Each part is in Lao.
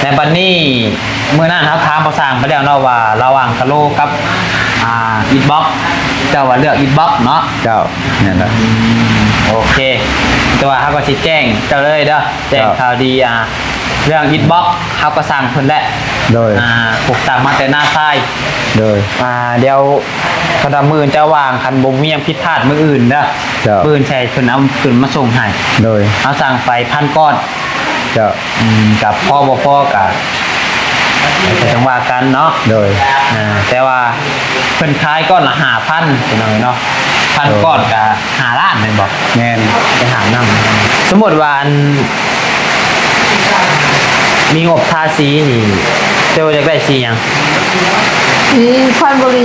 ແຕ່ບັດນີ້ ມື້ນັ້ນເຮົາຖາມພໍ່ຊ່າງໄປແລ້ວເນາະ ວ່າລະຫວ່າງກະໂຫຼກັບ ອ່າ ອິດບັອກ ເຈົ້າວ່າເລືອກອິດບັອກເນາະ? ເຈົ້າ ແມ່ນແລ້ວ. ອືມ ໂອເຄ ແຕ່ວ່າເຮົາກໍຊິແຈ້ງເຈົ້າເລີຍເດີ ແຈ້ງ ເຈົ້າ ຂ່າວດີ ອ່າ ເລື່ອງອິດບັອກ ເຮົາກໍສັ່ງເພິ່ນແຫຼະ. ໂດຍ ອ່າ ພວກສັ່ງມາແຕ່ນາຊາຍ. ໂດຍ ອ່າ ດຽວ ຄັນວ່າມື້ອື່ນເຈົ້າວ່າງ ຄັນບໍ່ມີຫຍັງຜິດພາດມື້ອື່ນເດີ ເຈົ້າ ມື້ອື່ນໃຫ້ເພິ່ນເອົາຂຶ້ນມາສົ່ງໃຫ້. ໂດຍ ເຮົາສັ່ງໄປພັນກ້ອນ. ເຈົ້າ ອືມ ກໍພໍບໍ່ພໍກໍ ກໍຈັ່ງວ່າກັນເນາະ. ໂດຍ ອ່າ ແຕ່ວ່າເພິ່ນຂາຍກ້ອນລະຫ້າພັນ ພີ່ນ້ອງເນາະ ພັນ ໂດຍ ກ້ອນກໍຫ້າລ້ານແມ່ນບໍ່? ແມ່ນ ໄປຫານຳ. ສົມມຸດວ່າ ອັນ ມີງົບທາສີນີ້ ເຈົ້າຢາກໄດ້ສີຫຍັງ? ສີຄອນບູລີ.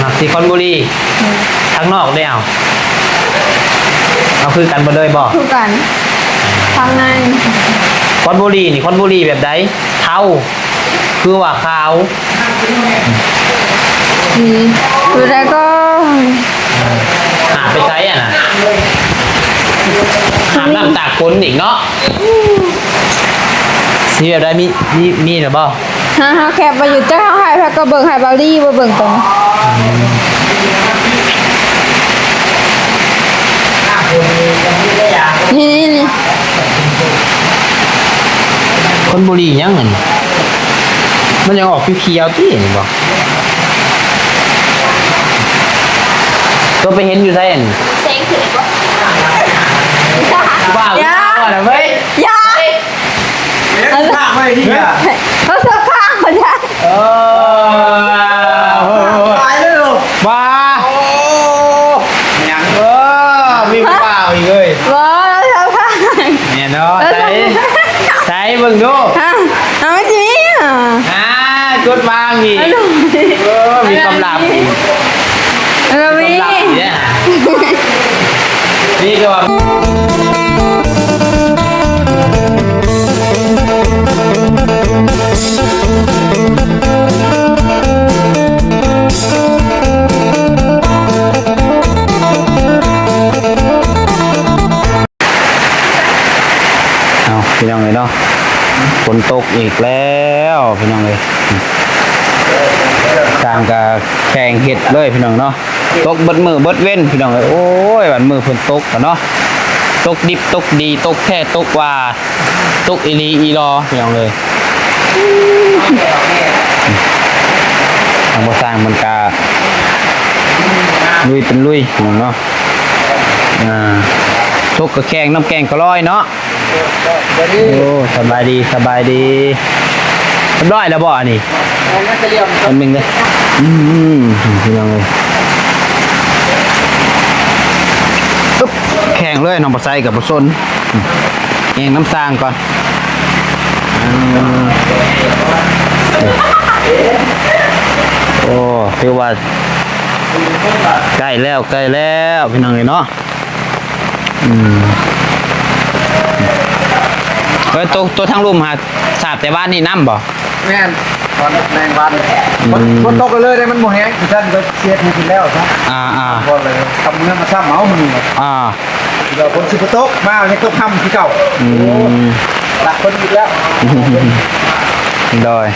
ມັກສີຄອນບູລີ. ອືມ ທາງນອກເດ້ ເອົາ ເອົາຄືກັນເບິດເລີຍບໍ່? ຄືກັນ ທາງໃນ. ຄອນບູລີນີ້ ຄອນບູລີແບບໃດ? ເທົາ ຄືວ່າຂາວ? ອືມ ຄືໃດກໍ ຫາໄປໃສຫັ້ນນະ? ຫາບນ້ຳຕາກຝົນອີກເນາະ. ສີແບບໃດ? ມີ ມີ ມີແລ້ວບໍ່? ຫາ ຫາແຄບໄວ້ຢູ່ ແຕ່ເຮົາໃຫ້ໃຜກໍເບິ່ງ ໃຫ້ບາວລີບໍ່ເບິ່ງຕົງ. ນີ້ ນີ້ ນີ້ ຄອນບູລີຫຍັງອັນນີ້? ມັນຍັງອອກຂຽວໆຕິ ນີ້ບໍ່? ຕົວໄປເຫັນຢູ່ໃສອັນນີ້? ແສງຂຶ້ນອີກບໍ່? ບ້າ ຢ່າ ບ້ານະເວີຍ ຢ່າ ເອີຍ ເອົາເສື້ອຜ້າມາໄດ້. ເອີ ຕາຍແລ້ວ ບ້າ ໂອ້ ຫຍັງ ເອີ ມີຜູ້ບ່າວອີກເອີຍ ບໍ່ ເສື້ອຜ້າ ແນ່ນອນ ໃສ່ ໃສ່ເບິ່ງດູ ຮະ ເອົາ ມັນຊິມີ ອ່າ ກົດວາງອີກ ເອີ ມີຄວາມລັບອີກ. ເອີ ມີ ມີຄວາມລັບອີກເດ້ ມີແຕ່ວ່າ ເອົາ ພີ່ນ້ອງເອີຍເນາະ ຝົນຕົກອີກແລ້ວພີ່ນ້ອງເອີຍ ຊ່າງກະແຂ່ງເຮັດເລີຍພີ່ນ້ອງເນາະ ຕົກເບິດມື້ເບິດເວັນພີ່ນ້ອງເອີຍ ໂອ້ຍ ບາດມື້ຝົນຕົກກະເນາະ ຕົກດິບຕົກດີ ຕົກແທ້ຕົກວ່າ ຕົກອີ່ຫຼີອີ່ຫຼໍພີ່ນ້ອງເອີຍ ທາງບໍ່ຊ່າງມັນກະລຸຍເປັນລຸຍພີ່ນ້ອງເນາະ ອ່າ ຕົກກະແຂ່ງນ້ຳແກ່ງກະລອຍເນາະ. ໂອ້ ສະບາຍດີ ສະບາຍດີ ຮຽບຮ້ອຍແລ້ວບໍ່ອັນນີ້? ອັນໜຶ່ງເດີ້ ອືມ ພີ່ນ້ອງເອີຍ ປຶບ ແຂ່ງເລີຍ ນ້ອງປາໄຊກັບປາຊົນ ແຂ່ງນຳຊ່າງກ່ອນ ອ່າ ໂອ້ ຖືວ່າ ໃກ້ແລ້ວ ໃກ້ແລ້ວ ພີ່ນ້ອງເອີຍເນາະ. ອືມ ເອີ ໂຕ ໂຕທາງລຸ່ມຫາສາບແຕ່ວານນີ້ນຳບໍ່? ແມ່ນ ຕອນແລງວານນີ້ ອືມ ຝົນ ຝົນຕົກເລີຍເດ້ ມັນບໍ່ແຮງ ຄືຊັ້ນກໍເສຍໃຫ້ເພິ່ນແລ້ວຊະ ອ່າໆ ກໍເລີຍທຳເມືອມາຊ້ຳເອົາມື້ນີ້ ອ່າ ແລ້ວຝົນຊິບໍ່ຕົກ ມາຍັງຕົກຄ່ຳຄືເກົ່າ ອືມ ໂອ້ ຫຼັກເພິ່ນອີກແລ້ວ ໂດຍ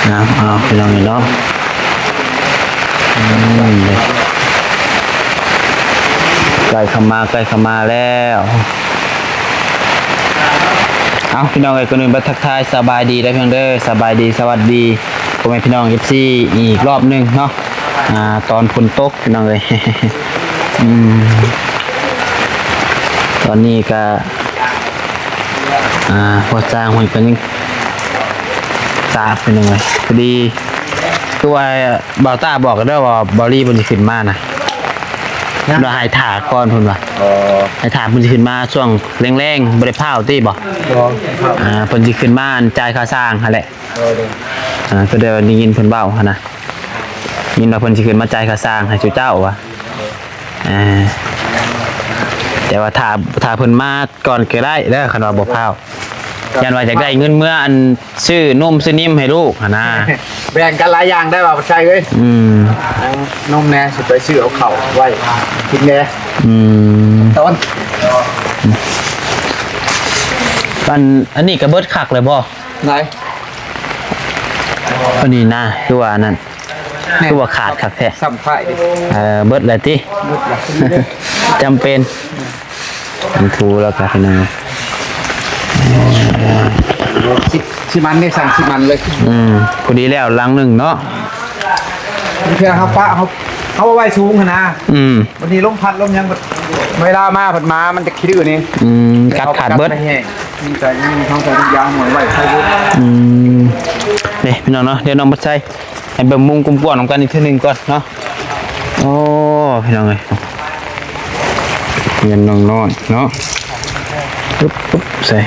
ເອົາ ເອົາ ພີ່ນ້ອງເນາະ ອືມ ໃກ້ເຂົ້າມາ ໃກ້ເຂົ້າມາແລ້ວ ເອົາ ພີ່ນ້ອງເອີຍ ກ່ອນອື່ນມາທັກທາຍສະບາຍດີເດີພີ່ນ້ອງເດີ ສະບາຍດີ ສະຫວັດດີ ພໍ່ແມ່ພີ່ນ້ອງ ເອັຟຊີ ອີກລອບໜຶ່ງເນາະ ອ່າ ຕອນຝົນຕົກພີ່ນ້ອງເອີຍ ອືມ ຕອນນີ້ກະ ອ່າ ພໍ່ຊ່າງເພິ່ນກະຍັງສາບພີ່ນ້ອງເອີຍ ພໍດີ ຄືວ່າບ່າວຕ້າບອກກັນເດີວ່າບ່າວລີເພິ່ນຊິຂຶ້ນມານະ ນະ ເພິ່ນວ່າໃຫ້ຖ້າກ່ອນເພິ່ນວ່າ ອໍ ໃຫ້ຖ້າເພິ່ນຊິຂຶ້ນມາຊ່ວງແລງໆ ບໍ່ໄດ້ພ້າວຕິບໍ່? ບໍ່ ອ່າ ເພິ່ນຊິຂຶ້ນມາອັນຈ່າຍຄ່າຊ່າງຫັ້ນແຫຼະ ໂດຍ ໂດຍ ອ່າ ກໍໄດ້ຍິນເພິ່ນເວົ້າຫັ້ນນະ ຍິນວ່າເພິ່ນຊິຂຶ້ນມາຈ່າຍຄ່າຊ່າງໃຫ້ສູ່ເຈົ້າວ່າ ອ່າ ແຕ່ວ່າຖ້າ ຖ້າເພິ່ນມາກ່ອນກໍໄດ້ເດີ ຄັນວ່າບໍ່ພ້າວ ຢ້ານວ່າຢາກໄດ້ເງິນເມືອ ອັນ ຊື້ນົມຊື້ນິມໃຫ້ລູກຫັ້ນນະ ແບ່ງກັນຫຼາຍຢ່າງໄດ້ວ່າບໍ່ໃຊ່ເອີຍ ອືມ ທັງນົມແດ່ ຊິໄປຊື້ເອົາເຂົ້າໄວ້ກິນແດ່ ອືມ ຕອນ ອືມ. ອັນ ອັນນີ້ກໍເບິດຄັກເລີຍບໍ່? ໄດ້ ອັນນີ້ນະ ຄືວ່າອັນນັ້ນ ແນ່ ຄືວ່າຂາດຄັກແທ້ ຊ້ຳທ້າຍເດ້. ເອີ ເບິດແລ້ວຕິ? ເບິດແລ້ວ ຈຳເປັນ ມັນຖູແລ້ວກໍ ພີ່ນ້ອງ ຊິ ຊິມັນເດ້ ສັ່ງຊິມັນເລີຍ. ອືມ ພໍດີແລ້ວຫຼັງໜຶ່ງເນາະ. ບາງເທື່ອເຮົາປະ ເຮົາ ເຮົາເອົາໄວ້ສູງຫັ້ນນະ. ອືມ ບັດນີ້ລົມພັດລົມຫຍັງ ບັດເວລາມາ ພັດມາ ມັນຈະຂີ້ດື້ນີ້. ອືມ ກັດຂາດເບິດ. ມີແຕ່ຍັງ ເຮົາໃສ່ທຸກຢ່າງ ໝວຍໄວ້ໃສ່ເບິດ. ອືມ ເດ້ ພີ່ນ້ອງເນາະ ດຽວນ້ອງມາໃສ່ ໃຫ້ເບິ່ງມຸມກວ້າງໆນຳກັນອີກເທື່ອໜຶ່ງກ່ອນເນາະ. ໂອ້ ພີ່ນ້ອງເອີຍ ເຮືອນນ້ອງນ້ອຍເນາະ. ປຶບ ປຶບ ໃສ່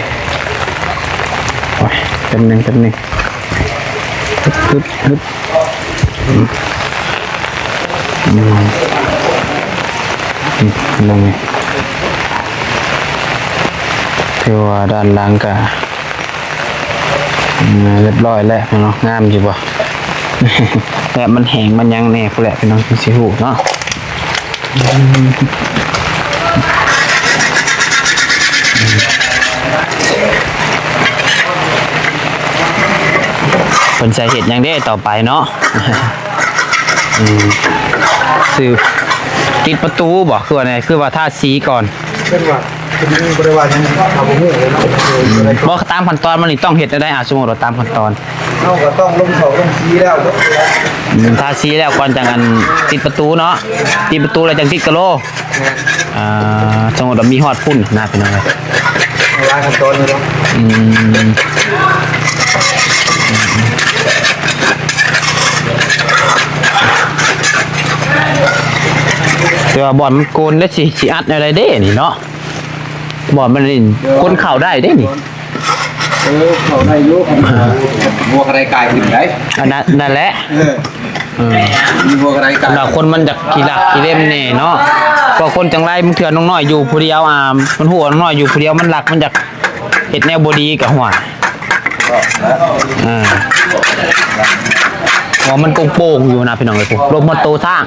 ໂອ້ຍ ແປັບໜຶ່ງ ແປັບໜຶ່ງ ປຶບ ປຶບ ປຶບ ອືມ ອືມ ອືມ ພີ່ນ້ອງເອີຍ ຖືວ່າດ້ານຫຼັງກະ ອືມ ຮຽບຮ້ອຍແລ້ວເນາະ. ງາມຢູ່ບໍ່? ແບບມັນແຫ້ງມັນຫຍັງແດ່ພຸ້ນແຫຼະ ພີ່ນ້ອງ ຈັ່ງຊິຮູ້ເນາະ. ເພິ່ນຊິເຮັດຫຍັງເດ້ຕໍ່ໄປເນາະ? ອືມ ຊິຕິດປະຕູບໍ່? ຄືວ່າແນວ ຄືວ່າທາສີກ່ອນ. ເພິ່ນວ່າ ເພິ່ນຍັງບໍ່ໄດ້ວ່າຫຍັງ ເຮົາບໍ່ຮູ້ເລີຍເນາະ. ບໍ່ ຕາມຂັ້ນຕອນມັນນີ້ຕ້ອງເຮັດແນວໃດ? ອາ ສົມມຸດວ່າຕາມຂັ້ນຕອນ ເຮົາກໍຕ້ອງລົງເສົາລົງສີແລ້ວ ອືມ ທາສີແລ້ວກ່ອນ ຈັ່ງອັນ ຕິດປະຕູເນາະ. ຕິດປະຕູແລ້ວຈັ່ງຕິດກະໂຫຼ. ແມ່ນ ອ່າ ສົມມຸດວ່າມີຮອດພຸ້ນນະ ພີ່ນ້ອງເອີຍ ຫຼາຍຂັ້ນຕອນຢູ່ເນາະ. ອືມ ແຕ່ວ່າບ່ອນມັນໂກນແລ້ວ ຊິ ຊິອັດແນວໃດເດ້ນີ້ເນາະ? ບ່ອນມັນນີ້ ໂດຍ ຄົນເຂົ້າໄດ້ເດ້ນີ້. ເອີ ເຂົ້າໄດ້ຢູ່ ຫົວກະໄດກາຍຂຶ້ນໄດ໋. ອັນນັ້ນ ນັ້ນແຫຼະ ເອີ ເອີ ມີຫົວກະໄດກາຍ ແລ້ວຄົນມັນຢາກຂີ້ລັກຂີ້ເລັມແດ່ເນາະ. ເພາະຄົນຈັ່ງໄລ ບາງເທື່ອນ້ອງນ້ອຍຢູ່ຜູ້ດຽວ ອ່າ ມັນຮູ້ວ່ານ້ອງນ້ອຍຢູ່ຜູ້ດຽວ ມັນລັກ ມັນຢາກເຮັດແນວບໍ່ດີກໍ ຫ້ວຍ ເອີ ຫົວມັນໂປ່ງໆຢູ່ນະ ພີ່ນ້ອງເອີຍ ລົມມັນໂຕຊ້າງ.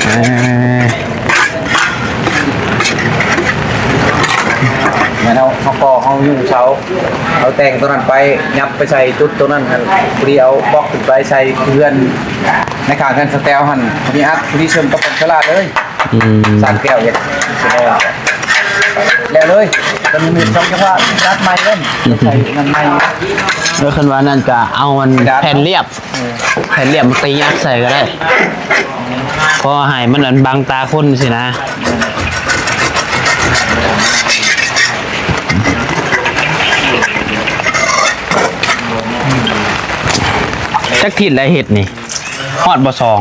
ເອີ ແມ່ນ ເຮົາ ເຮົາກໍ່ ເຮົາຍຸງເສົາ ເຮົາແຕ່ງຕົວນັ້ນໄປ ຫຍັບໄປໃສ່ຈຸດຕົວນັ້ນຫັ້ນ ພໍດີເອົາບລັອກຂຶ້ນໄປໃສ່ເຮືອນ ໃນຂ້າງເຮືອນສະແຕວຫັ້ນ ພໍດີອັດ ພໍດີເຊື່ອມກັບບັງສະລາເລີຍ. ອືມ ສາມແກ້ວເຮັດ ແລ້ວເລີຍ ເປັນເຮັດສອງຈັງຫວະ ຕັດໃໝ່ເລີຍ ໃສ່ນັ້ນໃໝ່. ເອີ ຄັນວ່ານັ້ນກະເອົາອັນ ແຜ່ນລຽບ ແຜ່ນລຽບມາຕີອັດໃສ່ກໍໄດ້ ພໍໃຫ້ມັນອັນບັງຕາຄົນຊີ້ນະ. ຈັກທິດແລ້ວເຮັດນີ້ ຮອດບໍ່ ສອງ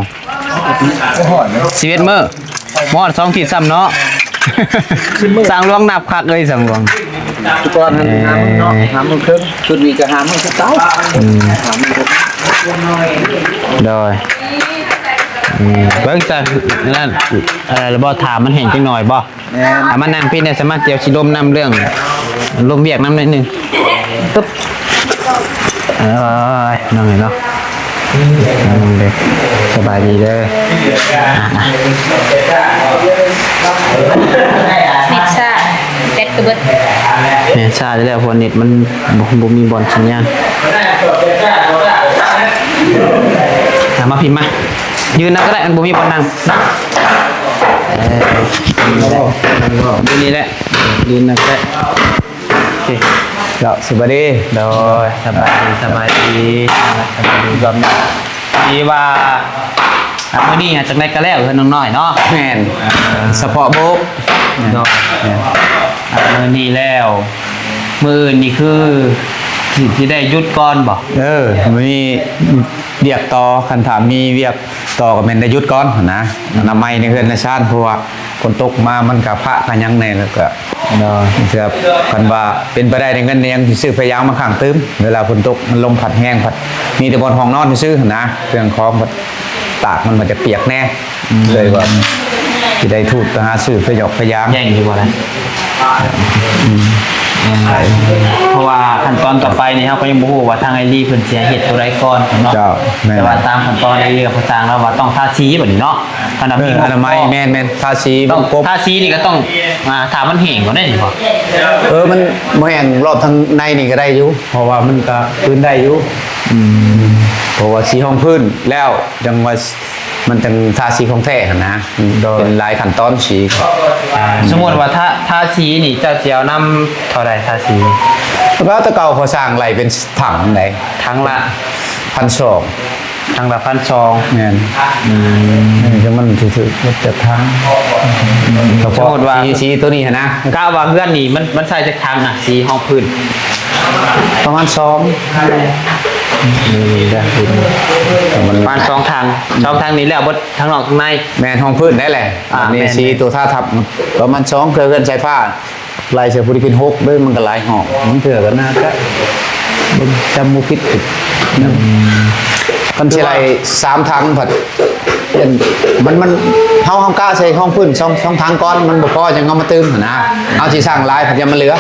ບໍ່ຮອດເນາະ ສິບເອັດມື້ ບໍ່ຮອດສອງທິດຊ້ຳເນາະ. ຊ່າງຫຼວງນັບຄັກເອີຍ ຊ່າງຫຼວງ. ແຕ່ກ່ອນຫັ້ນ ເອີ ຫ້າໂມງເນາະ ຫ້າໂມງເຄິ່ງ ຊຸດນີ້ກໍຫ້າໂມງຄືເກົ່າ. ອືມ ໂດຍ ອືມ ເບິ່ງແຕ່ນັ້ນ ເອີ ລະບໍ່ ຖ້າມັນແຫ້ງຈັກໜ້ອຍບໍ່? ແມ່ນ ອ່າ ມານັ່ງພີ້ແດ່ ສາມາດ ດຽວຊິລົມນຳເລື່ອງ ລົມວຽກນຳໜ້ອຍໜຶ່ງ. ຕຶບ ເອີຍ ນ້ອງເອີຍເນາະ ນ້ອງເດີ ສະບາຍດີເດີ. ອ່າ ເນັດຊ້າ ແບັດກໍເບິດ. ແມ່ນ ຊ້າຢູ່ແລ້ວ ເພາະວ່າເນັດມັນບໍ່ ບໍ່ມີບ່ອນສັນຍານ. ອ່າ ມາພີ້ມາ ຢືນນຳກໍໄດ້ ມັນບໍ່ມີບ່ອນນັ່ງ. ເອີ ຢູ່ນີ້ແຫຼະ ຢືນນຳກໍໄດ້. ໂອເຄ ເຈົ້າ ສະບາຍດີ. ໂດຍ ສະບາຍດີ ສະບາຍດີ ສະບາຍດີກ່ອນ. ດີວ່າ ອ່າ ມື້ນີ້ຫາ ຈັ່ງໃດກໍແລ້ວເຮືອນນ້ອງນ້ອຍເນາະ. ແມ່ນ ອ່າ ສະເພາະໂບກ. ໂດຍ ແມ່ນ ອ່າ ມື້ນີ້ແລ້ວ ມື້ອື່ນນີ້ຄືຊິ ຊິໄດ້ຢຸດກ່ອນບໍ່? ເອີ ມື້ນີ້ວຽກຕໍ່ ຄັນຖ້າມີວຽກຕໍ່ກໍແມ່ນໄດ້ຢຸດກ່ອນຫັ້ນນະ. ອືມ ອະນາໄມໃນເຮືອນໃນຊານ ເພາະວ່າ ຝົນຕົກມາມັນກະພະກະຫຍັງແດ່ ແລ້ວກະ ໂດຍ ເທື່ອຄັນວ່າເປັນໄປໄດ້ ໄດ້ເງິນໄດ້ຫຍັງ ຊິຊື້ຜ້າຢາງມາຂ້າງຕື່ມ. ເວລາຝົນຕົກ ມັນລົມພັດແຮງ ພັດມີແຕ່ບ່ອນຫ້ອງນອນຊື່ໆຫັ້ນນະ ເຄື່ອງຂອງພັດຕາກ ມັນ ມັນຈະປຽກແດ່. ອືມ ເລີຍວ່າ ຊິໄດ້ທູດໄປຫາຊື້ໄປຢອກໄປຢາງ ແຈ້ງຢູ່ບໍ່ລະ? ອືມ ເອີ ເພາະວ່າຂັ້ນຕອນຕໍ່ໄປນີ້ ເຮົາກໍຍັງບໍ່ຮູ້ວ່າທາງອ້າຍລີເພິ່ນຊິໃຫ້ເຮັດໂຕໃດກ່ອນເນາະ. ເຈົ້າ ແມ່ນ ແຕ່ວ່າຕາມຂັ້ນຕອນໃນເລື່ອງພາສາລາວວ່າຕ້ອງທາສີບັດນີ້ເນາະ. ເອີ ອະນາໄມ ແມ່ນໆ ທາສີ ຕ້ອງ ມັນຄົບ ທາສີນີ້ກໍຕ້ອງ ອ່າ ຖ້າມັນແຫ້ງກ່ອນໄດ໋ນີ້ບໍ່? ເອີ ມັນບໍ່ແຫ້ງ ລອບທາງໃນນີ້ກໍໄດ້ຢູ່ ເພາະວ່າມັນກໍຄືນໄດ້ຢູ່. ອືມ ເພາະວ່າສີຮອງພື້ນແລ້ວ ຈັ່ງວ່າ ມັນຈັ່ງທາສີຂອງແທ້ຫັ້ນນະ. ໂດຍ ເປັນຫຼາຍຂັ້ນຕອນສີ. ອ່າ ສົມມຸດວ່າທາ ທາສີນີ້ເຈົ້າຊິເອົານຳເທົ່າໃດ ທາສີ? ແລ້ວແຕ່ເກົ່າ ພໍສ້າງໄລ່ເປັນຖັງໃດ໋ ຖັງລະພັນສອງ ຖັງລະພັນສອງ. ແມ່ນ ອືມ ນີ້ກໍມັນຖືກໆ ມັນຈະຖັງ ອືມ ສະເພາະ ສົມມຸດວ່າ ສີ ສີໂຕນີ້ຫັ້ນນະ ກະວ່າເຮືອນນີ້ມັນ ມັນໃຊ້ຈັກຖັງນະ ສີຮອງພື້ນ? ປະມານສອງ ປະມານສອງຖັງ ສອງຖັງນີ້ແລ້ວເບິດ ທັງນອກທັງໃນ. ແມ່ນ ຮອງພື້ນໄດ້ແຫຼະ. ອ່າ ບາດນີ້ ແມ່ນໆ ສີຕົວທາທັບ ປະມານສອງ ເທື່ອເຮືອນສາຍຟ້າ ໄລ່ໃສ່ຜູ້ທີ່ເປັນຫົກເດ້ ມັນກໍຫຼາຍຫ້ອງ ບາງເທື່ອກໍໜ້າຈະ ເບິ່ງຈຳບໍ່ຜິດ ອືມ ຄັນຊິໄລ່ສາມຖັງພັດ ມັນ ມັນ ເຮົາ ເຮົາກະໃສ່ຮອງພື້ນສອງ ສອງຖັງກ່ອນ ມັນບໍ່ພໍ ຈັ່ງເອົາມາຕື່ມຫັ້ນນະ. ເຮົາຊິສ້າງຫຼາຍພັດຢ່າມາເຫຼືອ.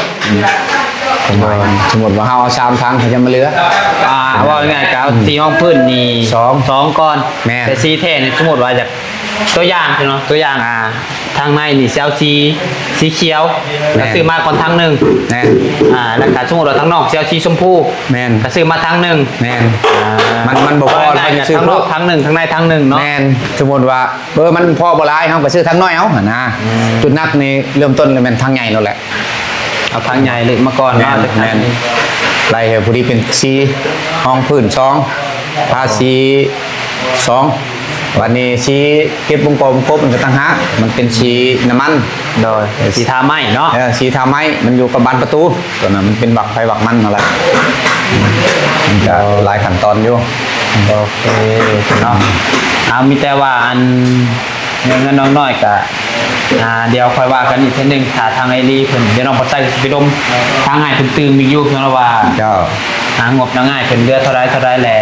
ສົມມຸດວ່າເຮົາເອົາສາມຖັງ ເຂົາຈະມາເຫຼືອ ອ່າ ເວົ້າງ່າຍໆ ກໍເອົາ ອືມ ສີຮອງພື້ນນີ້ ສອງ ສອງກ່ອນ. ແມ່ນ ແຕ່ສີແທ້ນີ້ ສົມມຸດວ່າຈາກ ຕົວຢ່າງເນາະ ຕົວຢ່າງ ອ່າ ທາງໃນນີ້ຊິເອົາສີ ສີຂຽວ ແມ່ນ ກໍຊື້ມາກ່ອນຖັງໜຶ່ງ. ແມ່ນ ອ່າ ແລ້ວກໍສົມມຸດວ່າທາງນອກຊິເອົາສີຊົມພູ ແມ່ນ ກໍຊື້ມາຖັງໜຶ່ງ. ແມ່ນ ອ່າ ມັນ ມັນບໍ່ພໍ ເອົາງ່າຍໆ ມັນຊື້ ທາງນອກຖັງໜຶ່ງ ທາງໃນຖັງໜຶ່ງເນາະ. ແມ່ນ ສົມມຸດວ່າ ເອີ ມັນພໍບໍ່ຫຼາຍ ເຮົາກໍຊື້ຖັງນ້ອຍເອົາຫັ້ນນະ. ອືມ ຈຸດໜັກນີ້ເລີ່ມຕົ້ນແມ່ນຖັງໃຫຍ່ໂລດແຫຼະ. ເອົາຖັງໃຫຍ່ເລີຍມາກ່ອນເນາະ. ແມ່ນ ແມ່ນ ໄລ່ໃຫ້ພໍດີເປັນສີຮອງພື້ນສອງ ທາສີສອງ ບາດນີ້ສີເກັບວົງກອມຄົບມັນກໍຕ່າງຫາກ ມັນເປັນສີນ້ຳມັນ. ໂດຍ ເອີ ສີທາໄມ້ເນາະ. ເອີ ສີທາໄມ້ ມັນຢູ່ກັບບານປະຕູ ຕົວນັ້ນມັນເປັນວັກໃຜວັກມັນຫັ້ນແຫຼະ. ມັນກໍ ໂດຍ ຫຼາຍຂັ້ນຕອນຢູ່. ໂອເຄເນາະ. ເອົາ ມີແຕ່ວ່າອັນ ເລື່ອງເງິນນ້ອງນ້ອຍກະ ອ່າ ດຽວຄ່ອຍວ່າກັນອີກເທື່ອໜຶ່ງ ຖ້າທາງອ້າຍລີເພິ່ນ ດຽວນ້ອງປາໄຊຊິໄປລົມທາງອ້າຍເພິ່ນຕື່ມອີກຢູ່ ເພາະວ່າ ເຈົ້າ ອ່າ ງົບນຳອ້າຍເພິ່ນເຫຼືອເທົ່າໃດເທົ່າໃດແຫຼະ.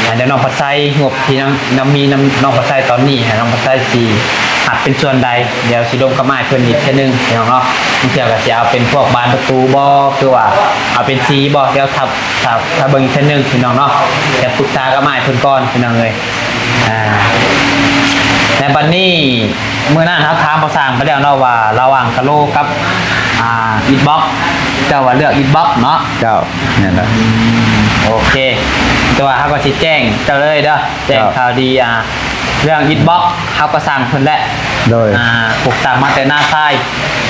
ອ່າ ດຽວນ້ອງປາໄຊ ງົບທີ່ນຳ ນຳມີນຳນ້ອງປາໄຊຕອນນີ້ ໃຫ້ນ້ອງປາໄຊຊິຮັບເປັນສ່ວນໃດ ດຽວຊິລົມກັບອ້າຍເພິ່ນອີກເທື່ອໜຶ່ງ ພີ່ນ້ອງເນາະ. ບາງເທື່ອກໍຊິເອົາເປັນພວກບານປະຕູບໍ ຄືວ່າເອົາເປັນສີບໍ ດຽວຖ້າ ຖ້າ ຖ້າເບິ່ງອີກເທື່ອໜຶ່ງ ພີ່ນ້ອງເນາະ ຈະປຶກສາກັບອ້າຍເພິ່ນກ່ອນ ພີ່ນ້ອງເອີຍ. ອ່າ ແລະ ບັດນີ້ ມື້ນັ້ນເຮົາຖາມພໍ່ຊ່າງໄປແລ້ວເນາະວ່າ ລະຫວ່າງກະໂຫຼກັບ ອ່າ ອິດບັອກ ເຈົ້າວ່າເລືອກອິດບັອກເນາະ? ເຈົ້າ ແມ່ນແລ້ວ. ໂອເຄ ແຕ່ວ່າເຮົາກໍຊິແຈ້ງເຈົ້າເລີຍເດີ ແຈ້ງ ເຈົ້າ ຂ່າວດີ ອ່າ ເລື່ອງອິດບັອກ ເຮົາກໍສັ່ງເພິ່ນແຫຼະ. ໂດຍ ອ່າ ພວກສັ່ງມາແຕ່ນາຊາຍ.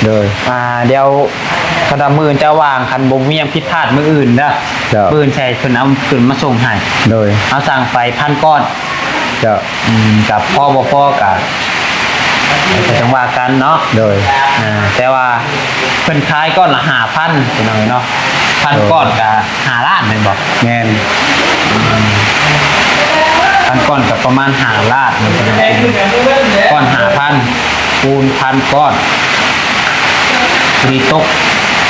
ໂດຍ ອ່າ ດຽວ ຄັນວ່າມື້ອື່ນເຈົ້າວ່າງ ຄັນບໍ່ມີຫຍັງຜິດພາດມື້ອື່ນເດີ ເຈົ້າ ມື້ອື່ນຊິໃຫ້ເພິ່ນເອົາຂຶ້ນມາສົ່ງໃຫ້. ໂດຍ ເຮົາສັ່ງໄປພັນກ້ອນ. ເຈົ້າ ອືມ ກໍພໍບໍ່ພໍກໍ ກໍຈັ່ງວ່າກັນເນາະ. ໂດຍ ອ່າ ແຕ່ວ່າເພິ່ນຂາຍກ້ອນລະຫ້າພັນ ພີ່ນ້ອງເນາະ ພັນ ໂດຍ ກ້ອນກໍຫ້າລ້ານແມ່ນບໍ່? ແມ່ນ ອືມ ພັນກ້ອນກໍປະມານຫ້າລ້ານ ພີ່ນ້ອງ ກ້ອນຫ້າພັນ ຄູນພັນກ້ອນ ພໍດີຕົກ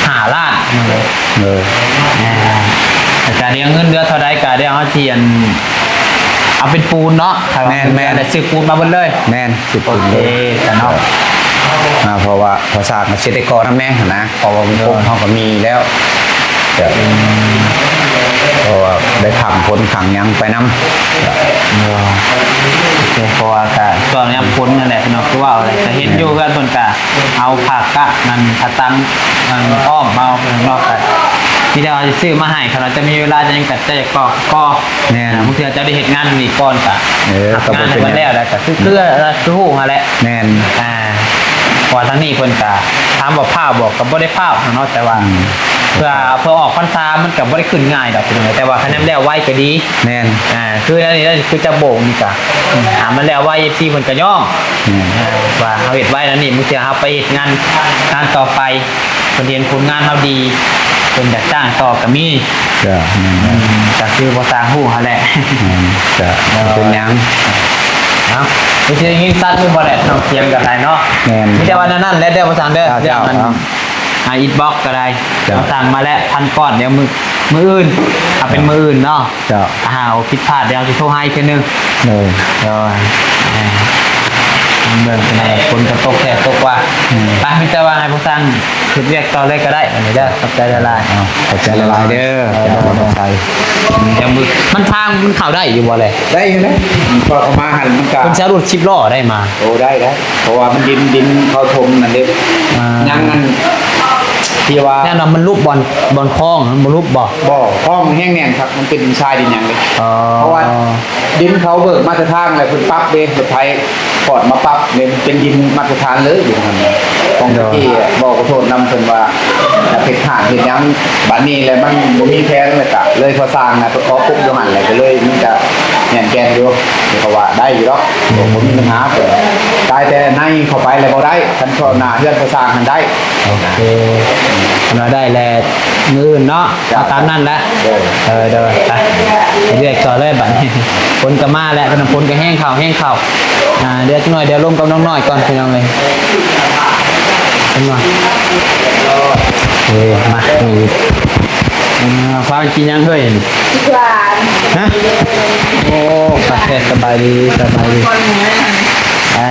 ຫ້າລ້ານ ພີ່ນ້ອງເອີຍ. ເອີ ອ່າ ແລ້ວກະດຽວເງິນເຫຼືອເທົ່າໃດກະດຽວເຮົາຊິ ອັນ ເອົາເປັນປູນເນາະ. ແມ່ນໆ ຊື້ປູນມາເບິດເລີຍ. ແມ່ນ ຊື້ປູນ. ໂອເຄ ເນາະ ອ່າ ເພາະວ່າພາສາກໍຊິໄດ້ກໍ່ນຳແດ່ຫັ້ນນະ ເພາະວ່າ ໂດຍ ເຮົາກໍມີແລ້ວ ເພາະວ່າໄດ້ຂັງຝົນຂັງຫຍັງໄປນຳ. ເອີ ໂອເຄ ເພາະວ່າກໍຊ່ວງຍາມຝົນນັ້ນແຫຼະເນາະ ຄືວ່າແຫຼະ ກໍເຫັນຢູ່ເຮືອນເພິ່ນກໍ ເອົາຜ້າກະ ນັ້ນ ຜ້າຕັງ ນັ້ນ ອ້ອມເອົາເນາະ. ກໍມີແຕ່ວ່າຊິຊື້ມາໃຫ້ ຄັນວ່າຈະມີເວລາຈະຫຍັງກໍຈະຢາກກໍກໍ ແມ່ນ ບາງເທື່ອເຈົ້າໄດ້ເຮັດງານນີ້ກ່ອນ ກໍ ເອີ ຮັບງານໃຫ້ມັນແລ້ວ ກໍຄື ຄື ຄືຮູ້ຫັ້ນແຫຼະ. ແມ່ນ ອ່າ ເພາະວ່າທາງນີ້ເພິ່ນກໍຖາມວ່າຟ້າວບໍ່ ກໍບໍ່ໄດ້ຟ້າວເນາະ ແຕ່ວ່າ ອືມ ເພື່ອ ເພື່ອອອກພັນສາມັນກໍບໍ່ໄດ້ຂຶ້ນງ່າຍດອກ ພີ່ນ້ອງ ແຕ່ວ່າຄັນຍາມແລ້ວໄວກໍດີ. ແມ່ນ ອ່າ ຄືແນວນີ້ ຄືຈະໂບກນີ້ກໍ ອ່າ ມັນແລ້ວໄວ ເອັຟຊີ ເພິ່ນກໍຍ້ອງ ແມ່ນ ອ່າ ວ່າເຮົາເຮັດໄວແນວນີ້ ບາງເທື່ອເຮົາໄປເຮັດງານ ງານຕໍ່ໄປ ເພິ່ນເຫັນຜົນງານເຮົາດີ ເພິ່ນຢາກຈ້າງຕໍ່ກໍມີ. ເຈົ້າ ແມ່ນ ອືມ ກໍຄືບໍ່ຊ່າງຮູ້ຫັ້ນແຫຼະ. ແມ່ນ ເຈົ້າ ເປັນຫຍັງ ເອົ້າ ບໍ່ຊິໄດ້ຍິນຊັດຢູ່ບໍ່ແຫຼະ ນ້ອງສຽງກໍໄດ້ເນາະ. ແມ່ນ ມີແຕ່ວ່ານັ້ນແຫຼະເດີ ບໍ່ຊ່າງເດີ ເຈົ້າ ເລື່ອງນັ້ນ ເຈົ້າ ອ່າ ອິດບັອກກໍໄດ້ ເຈົ້າ ສັ່ງມາແລ້ວພັນກ້ອນ ດຽວມື້ ມື້ອື່ນ ເອົາເປັນມື້ອື່ນເນາະ. ເຈົ້າ ຖ້າຫາກວ່າຜິດພາດ ດຽວຊິໂທຫາອີກເທື່ອໜຶ່ງ. ໂດຍ ໂດຍ ເອີ ເບິ່ງພີ່ນ້ອງ ຝົນກໍຕົກແທ້ຕົກວ່າ. ອືມ ໄປ ມີແຕ່ວ່າໃຫ້ພວກຊ່າງເຮັດວຽກຕໍ່ເລີຍກໍໄດ້ ອັນນີ້ເດີ. ຂອບໃຈຫຼາຍໆ. ເອົາ ຂອບໃຈຫຼາຍໆເດີ. ເອີ ຂອບໃຈ. ອືມ ຍັງບໍ່ ມັນທາງມັນເຂົ້າໄດ້ຢູ່ບໍ່ແລະ? ໄດ້ຢູ່ແຫຼະ ເພາະເຂົ້າມາຫັ້ນມັນກໍ ເພິ່ນຊິເອົາລົດສິບລໍ້ໄດ້ມາ. ໂອ້ ໄດ້ ໄດ້ ເພາະວ່າມັນດິນ ດິນເຂົາຖົມນັ້ນເດ້. ອ່າ ຍັງອັນທີ່ວ່າ ແນ່ນອນ ມັນຫຼຸບບ່ອນ ບ່ອນຄອງ ມັນບໍ່ຫຼຸບບໍ່? ບໍ່ ຄອງແຮງແໜ້ນຄັກ ມັນເປັນຊາຍດິນຫຍັງເດ້. ອໍ ເພາະວ່າ ດິນເຂົາເບີກມາແຕ່ທາງແລ້ວ ເພິ່ນປັບເດ້ ລົດໄຖຂອດມາປັບເດ້ ເປັນດິນມາດຕະຖານເລີຍຢູ່ຫັ້ນນະ. ຂອງ ໂດຍ ຕະກີ້ເວົ້າຂໍໂທດນຳເພິ່ນວ່າ ຈະເຮັດຫ້າງເຮັດຫຍັງ ບາດນີ້ແລ້ວມັນບໍ່ມີແຜນ ແລ້ວກະເລີຍພໍສ້າງນະ ໄປຂໍປຸກຢູ່ຫັ້ນແຫຼະ ກະເລີຍມັນກະແໜ້ນແກ່ນຢູ່. ເຂົາວ່າໄດ້ຢູ່ດອກ ບໍ່ ບໍ່ມີບັນຫາ ເພິ່ນວ່າ ຕາຍແຕ່ໃນເຂົ້າໄປແລ້ວບໍ່ໄດ້ ຄັນເຂົ້າໜ້າເຮືອນພໍສ້າງຫັ້ນໄດ້. ໂອເຄ ຄັນວ່າໄດ້ແລ້ວ ມື້ອື່ນເນາະ ເອົາຕາມນັ້ນແຫຼະ. ໂດຍ ເອີ ໂດຍ ໄປ ເຮັດວຽກຕໍ່ເລີຍບາດນີ້. ຝົນກໍມາແລ້ວ ເພິ່ນວ່າຝົນກໍແຮງເຂົ້າ ແຮງເຂົ້າ. ອ່າ ເດີ ຈັກໜ້ອຍ ດຽວລົມກັບນ້ອງນ້ອຍກ່ອນ ພີ່ນ້ອງເອີຍ ຈັກໜ້ອຍ. ເອີ ມາ ນີ້ ອ່າ ພາກັນກິນຫຍັງເຮີ້ຍ? ຫວານ. ຮະ? ໂອ້ ໄປ ສະບາຍດີ ສະບາຍດີ. ອ່າ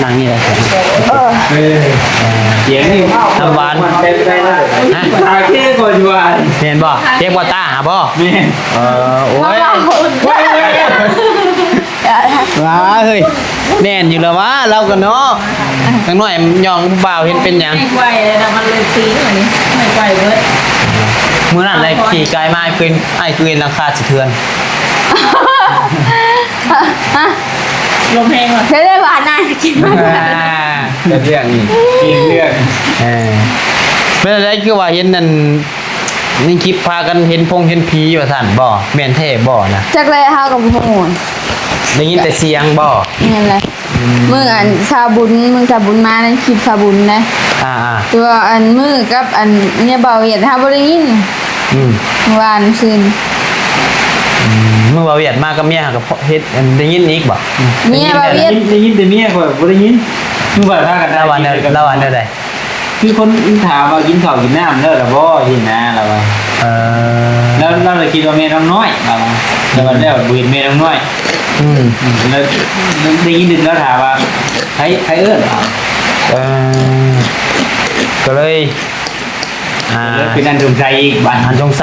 ນັ່ງນີ້ແຫຼະ ເອີ ສຽງນີ້ ນ້ຳຫວານ ຮະ ຕາເຄກໍຢູ່ວ່າ ແມ່ນບໍ່? ເຈັບບໍ່ຕາຫາບໍ່? ແມ່ນ. ເອີ ໂອ້ຍ ວ້າ ເຮີ້ຍ ແໜ້ນຢູ່ລະຫວາ ລາວກໍເນາະ. ຈັກໜ້ອຍຍ່ອງຜູ້ບ່າວເຫັນເປັນຫຍັງ ໄປແລ້ວນະ ມັນເລີຍຕີນອັນນີ້ ໄປເບິດ. ມື້ນັ້ນໄດ້ຂີ່ກາຍມາ ອ້າຍຄືນ ອ້າຍຄືນຫຼັງຄາສະເທືອນ. ລົມແຮງຫວາ ເຮັດໄດ້ຫວານນາຍກິນມັນ ອ່າ ເປັນເລື່ອງນີ້ ເປັນເລື່ອງ. ເອີ ເປັນຈັ່ງໃດ ຄືວ່າເຫັນນັ້ນ ໃນຄລິບພາກັນເຫັນພົງເຫັນຜີວ່າຊັ້ນບໍ່? ແມ່ນແທ້ບໍ່ນະ? ຈັກແຫຼະ ເຮົາກໍບໍ່ຮູ້ ໄດ້ຍິນແຕ່ສຽງບໍ່? ແມ່ນແຫຼະ. ອືມ ມື້ອັນຊາວບຸນ ມື້ຊາວບຸນມາໃນຄລິບຊາວບຸນນະ. ອ່າໆ ແຕ່ວ່າອັນມື້ກັບອັນເມຍບ່າວຫວຽດ ເຮົາບໍ່ໄດ້ຍິນ. ອືມ ມື້ວານຊືນ. ອືມ ມື້ບ່າວຫວຽດມາກັບເມຍ ເຮົາກໍເຮັດ ໄດ້ຍິນອີກບໍ່? ເມຍບ່າວຫວຽດ ໄດ້ຍິນ ໄດ້ຍິນແຕ່ເມຍ ຂ້ອຍບໍ່ໄດ້ຍິນ. ມື້ບ່າວພາກັນ ລາວວ່າແນວ ລາວວ່າແນວໃດ? ຄືຄົນຖາມວ່າກິນເຂົ້າກິນນ້ຳແລ້ວລະບໍ່ ຊີ້ນະ ລາວວ່າ. ເອີ ແລ້ວ ແລ້ວລາວຄິດວ່າແມ່ນ້ອງນ້ອຍ ລາວວ່າ ແຕ່ວ່າແລ້ວບໍ່ເຫັນແມ່ນ້ອງນ້ອຍ. ອືມ ອືມ ແລ້ວໄດ້ຍິນລາວຖາມວ່າ ໃຜ ໃຜເອີ້ນ? ເອີ ກໍເລີຍ ອ່າ ເລີຍເປັນອັນສົງໄສອີກບາດ ອັນສົງໄສ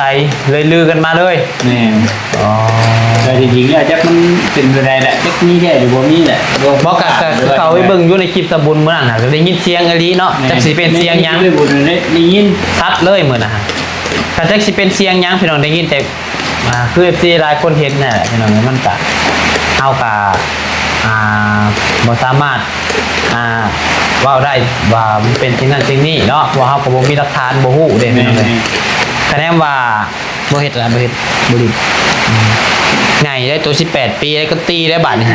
ເລີຍລືກັນມາເລີຍ. ແມ່ນ. ອໍ ແຕ່ທີ່ຈິງແລ້ວຈັກມັນເປັນແນວໃດແຫຼະ ຈັກມີແທ້ຫຼືບໍ່ມີແຫຼະ. ບໍ່ ກໍ ກໍ ກໍເຂົ້າໄປເບິ່ງຢູ່ໃນຄລິບສະບຸນມື້ນັ້ນນະ ກໍໄດ້ຍິນສຽງອີ່ຫຼີເນາະ. ແມ່ນ. ຈັກຊິເປັນສຽງຫຍັງ ໄດ້ຍິນຊັດເລີຍມື້ນັ້ນ. ກໍຈັກຊິເປັນສຽງຫຍັງ ພີ່ນ້ອງ ໄດ້ຍິນແຕ່ ອ່າ ຄືເອັຟຊີຫຼາຍຄົນເຫັນນັ້ນແຫຼະ ພີ່ນ້ອງ. ມັນກະ ເຮົາກະ ອ່າ ບໍ່ສາມາດ ອ່າ ເວົ້າໄດ້ວ່າມັນເປັນສິ່ງນັ້ນສິ່ງນີ້ເນາະ ເພາະວ່າເຮົາກໍບໍ່ມີຫຼັກຖານ ບໍ່ຮູ້ເດ້ ພີ່ນ້ອງເອີຍ. ແມ່ນໆ. ຄະແນນວ່າ ບໍ່ເຮັດລະ ບໍ່ເຮັດ ບໍ່ຫຼິ້ນ. ອືມ ໃຫຍ່ແລ້ວ ໂຕສິບແປດປີແລ້ວກໍຕີແລ້ວບາດນີ້.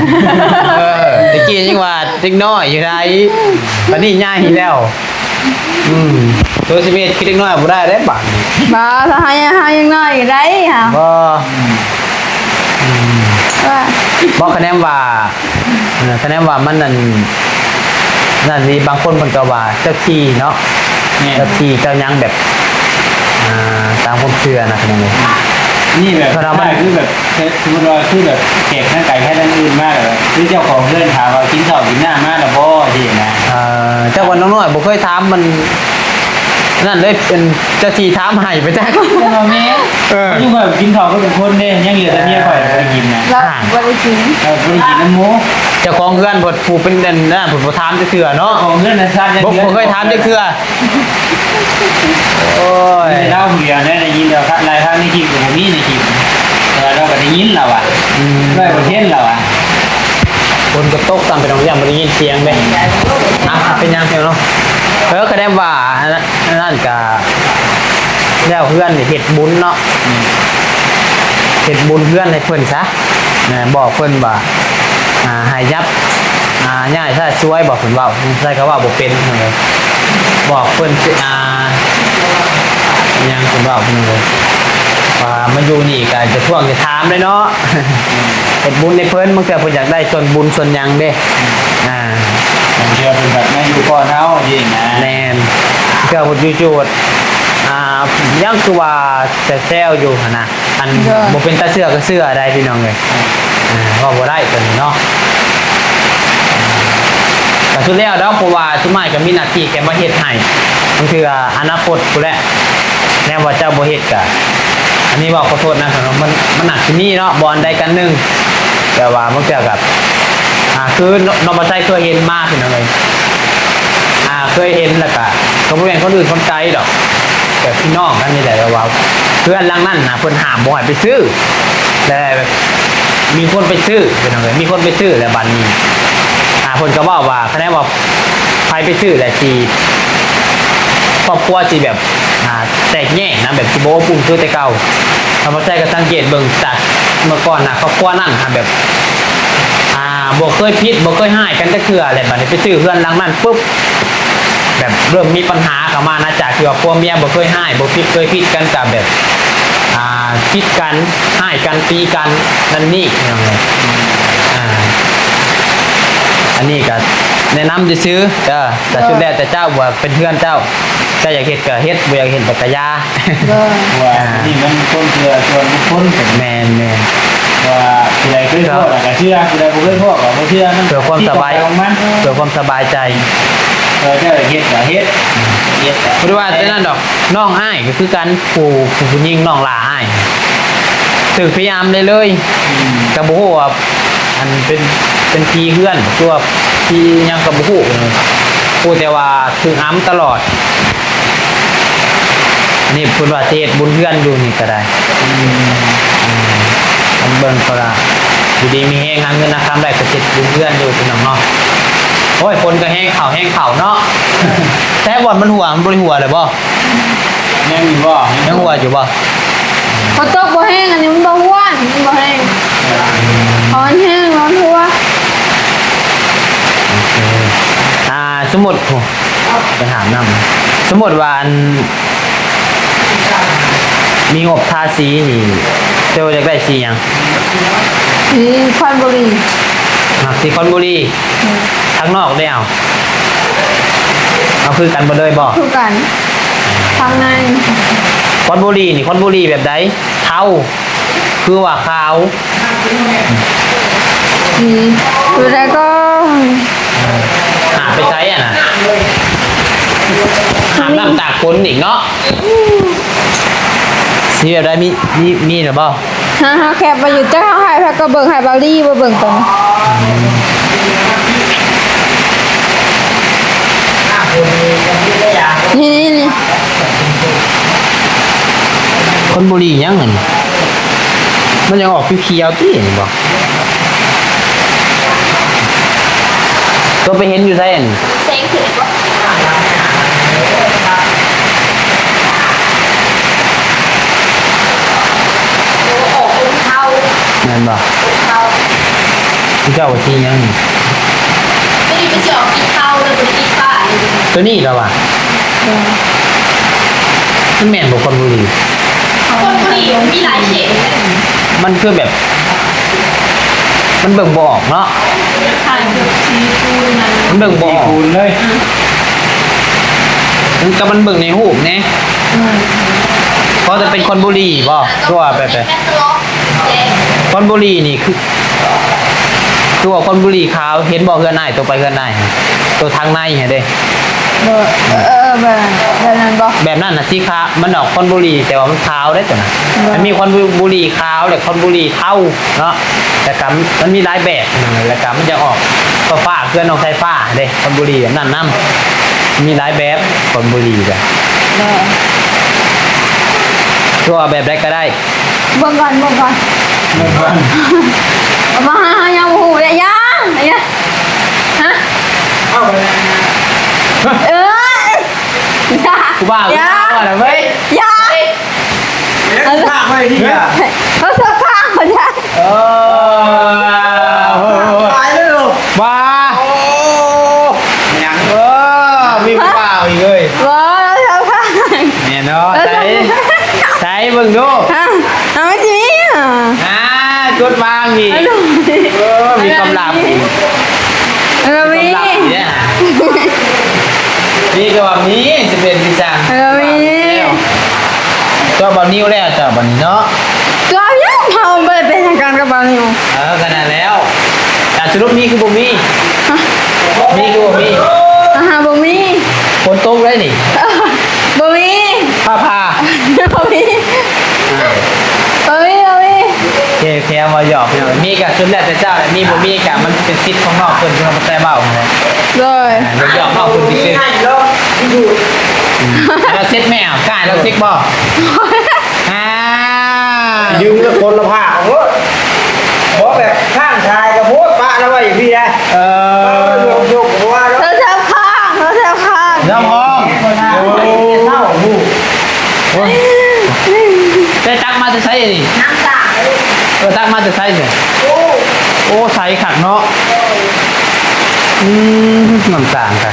ເອີ ແຕ່ກີ້ຍັງວ່າເດັກນ້ອຍຢູ່ໃດ໋ ບາດນີ້ໃຫຍ່ແລ້ວ. ອືມ ໂຕສິບເອັດຄືເດັກນ້ອຍບໍ່ໄດ້ເດ້ບາດນີ້. ບໍ່ ເຮົາຍັງ ເຮົາຍັງນ້ອຍຢູ່ໃດ໋ ເຮົາ ບໍ່. ອືມ ວ່າ ບໍ່ ຄະແນນວ່າ ເອີ ຄະແນນວ່າມັນນັ້ນ ນັ້ນນີ້ ບາງຄົນເພິ່ນກໍວ່າເຈົ້າທີ່ເນາະ. ແມ່ນ. ເຈົ້າທີ່ເຈົ້າຫຍັງແບບ ອ່າ ຕາມຄວາມເຊື່ອນະ ຄະແນນນີ້ ນີ້ແບບ ຄືແບບ ຄືແບບ ສົມມຸດວ່າ ຄືແບບແຂກທາງໄກ ທາງອື່ນມາ ແລ້ວຄືເຈົ້າຂອງເຮືອນຖາມວ່າ ກິນເຂົ້າກິນນ້ຳມາແລ້ວບໍ່ ຊີ້ນະ. ເອີ ເຈົ້າວ່ານ້ອງນ້ອຍບໍ່ເຄີຍຖາມມັນ ນັ້ນເລີຍ ເປັນເຈົ້າທີ່ຖາມໃຫ້ໄປຈັກ. ແມ່ນບໍ່ແມ່? ເອີ ຢູ່ແບບກິນເຂົ້າກັບທຸກຄົນເດ້ ຍັງເຫຼືອແຕ່ເມຍຂ້ອຍບໍ່ໄດ້ກິນນະ. ລາວ ອ່າ ບໍ່ໄດ້ກິນ ເອີ ບໍ່ໄດ້ກິນນຳໝູ່. ເຈົ້າຂອງເຮືອນເພິ່ນ ຜູ້ເປັນອັນນັ້ນ ເພິ່ນບໍ່ຖາມຈັກເທື່ອເນາະ. ເຈົ້າຂອງເຮືອນນະ ຊາດ ບໍ່ ບໍ່ເຄີຍຖາມຈັກເທື່ອ. ໂອ້ຍ ລາວຜູ້ດຽວໄດ້ ໄດ້ຍິນແລ້ວ ຫຼາຍຄັ້ງໃນຄລິບກໍບໍ່ມີໃນຄລິບ ແຕ່ວ່າລາວກໍໄດ້ຍິນລາວວ່າ ອືມ ຮ້ອຍເປີເຊັນລາວວ່າ. ຝົນກໍຕົກຊ້ຳ ໄປໂຮງຮຽນບໍ່ໄດ້ຍິນສຽງເດ້. ອ່ະ ເປັນຫຍັງເນາະ. ເອີ ຄະແນນວ່າ ອັນນັ້ນ ອັນນັ້ນກະແລ້ວເຮືອນນີ້ເຮັດບຸນເນາະ. ອືມ ເຮັດບຸນເຮືອນໃຫ້ເພິ່ນຊະ ນະ ບອກເພິ່ນວ່າ ອ່າ ໃຫ້ຍັບ ອ່າ ຍ້າຍຊາດຊວຍ ບອກເພິ່ນເວົ້າ ໃຊ້ຄຳເວົ້າບໍ່ເປັນ ບອກເພິ່ນ ອ່າ ຫຍັງເພິ່ນເວົ້າ ເພິ່ນວ່າມາຢູ່ນີ້ກໍຈະທວງຈະຖາມເດ້ເນາະ. ເຮັດບຸນໃຫ້ເພິ່ນ ບາງເທື່ອເພິ່ນຢາກໄດ້ສ່ວນບຸນສ່ວນຫຍັງເດ້. ອ່າ ບາງເທື່ອເພິ່ນແບບມາຢູ່ກ່ອນເຮົາຊີ້ນະ. ແມ່ນ. ເທື່ອເພິ່ນຢູ່ໂຈດ ອ່າ ຍັງຄືວ່າແຊວໆຢູ່ຫັ້ນນະ ອັນ ໂດຍ ບໍ່ເປັນຕາເຊື່ອກໍເຊື່ອໄດ໋ ພີ່ນ້ອງເອີຍ. ອ່າ ເວົ້າບໍ່ໄດ້ຕົວນີ້ເນາະ. ກໍສຸດແລ້ວດອກ ເພາະວ່າສຸມອ້າຍກໍມີໜ້າທີ່ແຄ່ມາເຮັດໃຫ້ ບາງເທື່ອອະນາຄົດພຸ້ນແຫຼະ ແນວວ່າເຈົ້າບໍ່ເຮັດກະ ອັນນີ້ເວົ້າຂໍໂທດນະ ມັນ ມັນໜັກຊິມີເນາະ ບ່ອນໃດກັນໜຶ່ງ ແຕ່ວ່າບາງເທື່ອກໍ ອ່າ ຄືນ້ອງ ນ້ອງບ່າວໄຊເຄີຍເຫັນມາ ພີ່ນ້ອງເອີຍ ອ່າ ເຄີຍເຫັນ ແລ້ວກະ ກໍບໍ່ແມ່ນຄົນອື່ນຄົນໄກດອກ ແບບພີ່ນ້ອງກັນນີ້ແຫຼະ ແບບວ່າເຮືອນຫຼັງນັ້ນນະ ເພິ່ນຫ້າມບໍ່ໃຫ້ໄປຊື້ ແລ້ວແບບມີຄົນໄປຊື້ ພີ່ນ້ອງເອີຍ ມີຄົນໄປຊື້ ແລ້ວບັດນີ້ ອ່າ ເພິ່ນກໍເວົ້າວ່າ ຄະແນນວ່າໃຜໄປຊື້ແລ້ວຊິ ຄອບຄົວຊິແບບ ອ່າ ແຕກແຍກນະ ແບບຊິບໍ່ອົບອຸ່ນຄືແຕ່ເກົ່າ. ທຳມະຊາດກໍສັງເກດເບິ່ງຈາກເມື່ອກ່ອນນະ ຄອບຄົວນັ້ນນະ ແບບ ອ່າ ບໍ່ເຄີຍຜິດ ບໍ່ເຄີຍຮ້າຍກັນຈັກເທື່ອ ແລ້ວບັດນີ້ໄປຊື້ເຮືອນຫຼັງນັ້ນປຶບ ແບບເລີ່ມມີປັນຫາເຂົ້າມານະ ຈາກທີ່ວ່າຜົວເມຍບໍ່ເຄີຍຮ້າຍ ບໍ່ຜິດ ເຄີຍຜິດກັນ ກໍແບບ ອ່າ ຜິດກັນ ຮ້າຍກັນ ຕີກັນ ນັ້ນນີ້ ພີ່ນ້ອງເອີຍ. ອ່າ ອັນນີ້ກໍແນະນຳຊື່ໆ ເອີ ກໍ ອ່າ ສຸດແລ້ວແຕ່ເຈົ້າ ວ່າເປັນເຮືອນເຈົ້າ ເຈົ້າຢາກເຮັດກໍເຮັດ ບໍ່ຢາກເຮັດກໍຢ່າ. ໂດຍ ວ່າ ອ່າ ນີ້ມັນຄົນເຊື່ອສ່ວນບຸກຄົນ. ແມ່ນໆ ວ່າຜູ້ໃດເຄີຍພໍ້ແລ້ວກໍເຊື່ອ ຜູ້ໃດບໍ່ເຄີຍພໍ້ກໍບໍ່ເຊື່ອ ມັນ ເພື່ອຄວາມສະບາຍ ຂອງມັນ ເພື່ອຄວາມສະບາຍໃຈ ເອີ ເຈົ້າເຮັດກໍເຮັດ ເຮັດກໍ ບໍ່ໄດ້ວ່າແຕ່ນັ້ນດອກ ນ້ອງອ້າຍກໍຄືກັນ ຜູ້ ຜູ້ ຜູ້ຍິງນ້ອງຫຼ້າອ້າຍ ຖືກຜີອຳໄດ້ເລີຍ ອືມ ກໍບໍ່ຮູ້ວ່າ ອັນເປັນ ເປັນຜີເຮືອນ ຫຼືວ່າຜີຫຍັງກໍບໍ່ຮູ້ ຮູ້ແຕ່ວ່າຖືກອຳຕະຫຼອດ. ອັນນີ້ເພິ່ນວ່າຊິເຮັດບຸນເຮືອນຢູ່ນີ້ກໍໄດ້ ອືມ ອືມ ເບິ່ງກໍລະ ຢູ່ດີມີແຮງ ຫາເງິນຫາຄຳໄດ້ ກໍເຮັດບຸນເຮືອນຢູ່ ພີ່ນ້ອງເນາະ. ໂອ້ຍ ຝົນກໍແຮງເຂົ້າ ແຮງເຂົ້າເນາະ ແຕ່ບ່ອນມັນຮົ່ວ ມັນບໍ່ໄດ້ຮົ່ວແລ້ວບໍ່? ຍັງຢູ່ບໍ່? ຍັງຮົ່ວຢູ່ບໍ່? ຝົນຕົກບໍ່ແຮງ ອັນນີ້ມັນບໍ່ຮົ່ວ ມັນບໍ່ແຮງ ເພາະມັນແຮງ ມັນຮົ່ວ. ໂອເຄ ອ່າ ສົມມຸດ ໂອ້ ໄປຫາບນ້ຳ ສົມມຸດວ່າ ອັນ ມີງົບທາສີນີ້ ເຈົ້າຢາກໄດ້ສີຫຍັງ? ສີຄອນບູລີ ມັກສີຄອນບູລີ. ອືມ ທາງນອກເດ້ ເອົາ ເອົາຄືກັນເບິດເລີຍບໍ່? ຄືກັນ ທາງໃນ ຄອນບູລີນີ້ ຄອນບູລີແບບໃດ? ເທົາ ຄືວ່າຂາວ? ອືມ ຄືໃດກໍ ຫາໄປໃສຫັ້ນນະ? ຫາບນ້ຳຕາກຝົນອີກເນາະ. ສີແບບໃດ? ມີ ມີ ມີແລ້ວບໍ່? ຫາ ຫາແຄບໄວ້ຢູ່ ແຕ່ເຮົາໃຫ້ໃຜກໍເບິ່ງ ໃຫ້ບາວລີບໍ່ເບິ່ງຕົວນີ້ ນີ້ ນີ້ ນີ້ ຄອນບູລີຫຍັງຫັ້ນ? ມັນຍັງອອກຂຽວໆຕິ ນີ້ບໍ່? ຕົວໄປເຫັນຢູ່ໃສອັນນີ້? ແສງຂຶ້ນອີກບໍ່? ໂອ້ ອອກລົງເທົາ ແມ່ນບໍ່? ລົງເທົາ ເຈົ້າວ່າສີຫຍັງນີ້? ຕົວນີ້ກໍຊິອອກສີເທົາ ແລ້ວຕົວນີ້ສີຟ້າ ຕົວນີ້ລະວ່າ ເອີ ມັນແມ່ນບໍ່ຄອນບູລີ? ຄອນບູລີມັນມີຫຼາຍເຂດ ມັນຄືແບບ ມັນເບິ່ງບໍ່ອອກເນາະ ຄ້າຍກັບສີປູນນະ ມັນເບິ່ງບໍ່ອອກ ສີປູນເລີຍ ອືມ ມັນກໍມັນເບິ່ງໃນຮູບແດ່ ອືມ ພໍຈະເປັນຄອນບູລີບໍ່? ຄືວ່າແບບ ແບບ ຄອນບູລີນີ້ຄື ຄືວ່າຄອນບູລີຂາວ ເຫັນບໍ່ເຮືອນອ້າຍ ຕົວໄປເຮືອນອ້າຍ ຕົວທາງໃນຫັ້ນເດ້ ເອີ ເອີ ແບບ ແບບນັ້ນບໍ່? ແບບນັ້ນນະສີຂາວ ມັນອອກຄອນບູລີ ແຕ່ວ່າມັນຂາວເດ້ຕົວນັ້ນ ມັນມີຄອນບູລີຂາວ ແລະ ຄອນບູລີເທົາເນາະ ແລ້ວກໍມັນມີຫຼາຍແບບ ແລ້ວກໍມັນຈະອອກຟ້າໆ ເຮືອນນ້ອງສາຍຟ້າເດ້ ຄອນບູລີແບບນັ້ນນຳ ມີຫຼາຍແບບຄອນບູລີກະ ຕົວແບບໃດກໍໄດ້. ເບິ່ງກ່ອນ ເບິ່ງກ່ອນ ເບິ່ງກ່ອນ ເອົາມາຫາ ເຮົາຍັງບໍ່ຮູ້ເດ້ ຢ່າ ຢ່າ ຮະ ເອົາໄປ ເອີ ຢ່າ ຜູ້ບ່າວ ຢ່າ ຜູ້ບ່າວນະເວີຍ ຢ່າ ເອີ ເອົາເສື້ອຜ້າມາ ເອີ ຕາຍແລ້ວ ວ່າ ໂອ້ ຫຍັງ ເອີ ມີຜູ້ບ່າວອີກເລີຍ ບໍ່ ເອົາເສື້ອຜ້າ ແນ່ນອນ ໃສ ໃສເບິ່ງດູ ຮະ ເອົາ ມັນຊິມີ ອ່າ ອ່າ ກົດວາງອີກ ເອີ ມີຄວາມລັບອີກ ເອີ ມີ ມີຄວາມລັບອີກເດ້ ມີກໍວ່າມີ ຊິເປັນຈັ່ງຊັ້ນ ເອີ ມີ ວ່າມີແລ້ວ ນິວແລ້ວເຈົ້າບັດນີ້ເນາະ. ເຈົ້າຍັງ ເຮົາບໍ່ໄດ້ເປັນຫຍັງກັນກັບບ່າວນິວ. ເອີ ກໍນັ້ນແລ້ວ. ແຕ່ສະຫຼຸບມີຄືບໍ່ມີ? ຮະ? ມີຄືບໍ່ມີ? ອ່າຮະ ບໍ່ມີ. ຝົນຕົກໄດ໋ນີ້. ບໍ່ມີ. ຟ້າຜ່າ. ບໍ່ມີ. ອ່າ ບໍ່ມີ ບໍ່ມີ. ໂອເຄ ໂອເຄ ເວົ້າຫຍອກພີ່ນ້ອງ. ມີກໍສຸດແລ້ວແຕ່ເຈົ້າແຫຼະ ມີບໍ່ມີກໍມັນເປັນສິດຂອງນ້ອງເພິ່ນ ຄືນ້ອງກະແຕເວົ້າຫັ້ນແຫຼະ. ໂດຍ. ອ່າ ຢອກນ້ອງເພິ່ນຊື່ໆ. ອືມ ລາວເຊັກແມ່ ກາຍລາວເຊັກບໍ່? ອ່າ ດຶງແລ້ວຄົນລະພາກໂພດ. ບໍ່ແບບຂ້າງຊາຍກໍໂພດ ປະລາວໄວ້ຢູ່ພີ້ໄດ໋. ເອີ ເອີ ຍົກໆ ບໍ່ວ່າດອກ. ລາວແຖວຂ້າງ ລາວແຖວຂ້າງ ລຳພອງ. ໂອ້ ເຊົາຜູ້ ໂອ້ຍ ໄດ້ຕັກມາແຕ່ໃສນີ້? ນ້ຳຕາງເລີຍ. ເອີ ຕັກມາແຕ່ໃສນີ້? ໂອ້ ໂອ້ ໃສຄັກເນາະ. ອືມ ນ້ຳຕາງກະ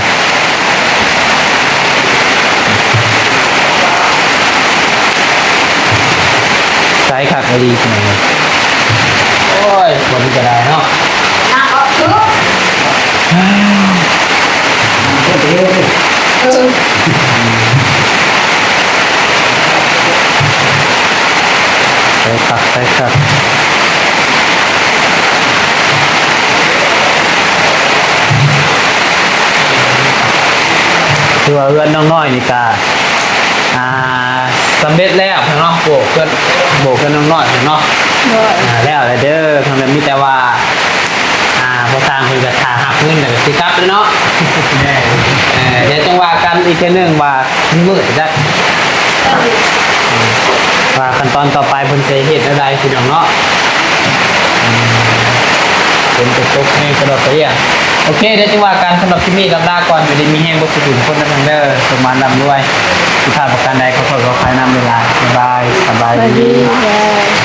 ໃສຄັກອີ່ຫຼີພີ່ນ້ອງ. ໂອ້ຍ ຄົນນີ້ກໍໄດ້ເນາະ. ນ້ຳອອກຄື ເອີ ໃສ່ຄັກ ໃສ່ຄັກ. ຖືວ່າເຮືອນນ້ອງນ້ອຍນີ້ກະ ອ່າ ສຳເລັດແລ້ວເນາະ. ໂບກເຮືອນ ໂບກເຮືອນນ້ອງນ້ອຍເນາະ. ໂດຍ. ອ່າ ແລ້ວແຫຼະເດີ. ທາງນັ້ນມີແຕ່ວ່າ ອ່າ ພໍ່ຊ່າງເພິ່ນກໍຖ້າຮັບເງິນແລ້ວກໍຊິກັບແລ້ວເນາະ. ແມ່ນ. ເອີ ດຽວຈັ່ງວ່າກັນອີກເທື່ອໜຶ່ງວ່າມື້ໃດ ວ່າຂັ້ນຕອນຕໍ່ໄປເພິ່ນຊິເຮັດແນວໃດພີ່ນ້ອງເນາະ. ອືມ ຝົນກໍຕົກແຮງຕະຫຼອດໄປ. ໂອເຄ ດຽວຈັ່ງວ່າກັນ. ສຳລັບຄລິບນີ້ລຳລາກ່ອນ. ຢູ່ດີມີແຮງເບິດສູ່ທຸກຄົນນຳເດີ. ສົມຫວັງລ່ຳລວຍ. ຜິດພາດປະການໃດ ຂໍໂທດຂໍອະໄພນຳຫຼາຍໆ. ບາຍບາຍ. ສະບາຍດີ. ສະບາຍດີ.